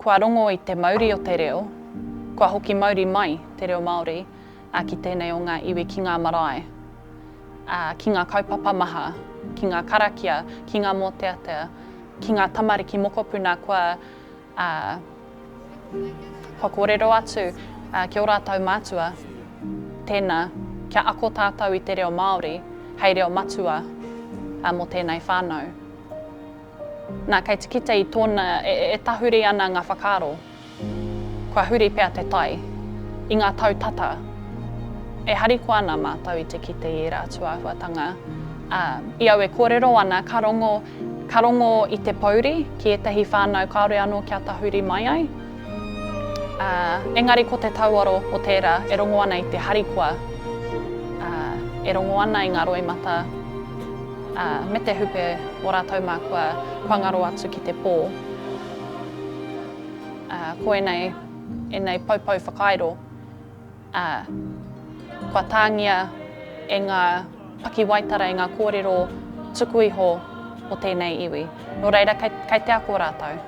Kua rongo i te mauri o te reo, kua hoki mauri mai te reo Māori ki tēnei o ngā iwi ki ngā marae, ā, ki ngā kaupapa maha, ki ngā karakia, ki ngā mōteatea, ki ngā tamariki mokopuna kua, ā, kua kōrero atu ki ō rātou mātua, tēnā, kia ako tātou i te reo Māori hei reo matua mō tēnei whānau. Nā, kei te kite i tōna, e, e tahuri ana ngā whakaaro. Kua huri pea te tai. I ngā tau tata. E harikoa ana mātou i te kite i ērā atu āhuatanga. Ā, i au e kōrero ana, ka rongo, ka rongo i te pōuri ki ētahi whānau kāore anō kia tahuri mai ai. Ā, engari ko te tauaro o tērā e rongo ana i te harikoa, ā, e rongo ana i ngā roimata, ā, me te hupe o rātou mā kua, kua ngaro atu ki te pō. Ā, ko ēnei, ēnei poupou whakairo, ā, kua tāngia e ngā pakiwaitara, e ngā kōrero tuku iho o tēnei iwi. Nō reira, kei, kei te ako rātou.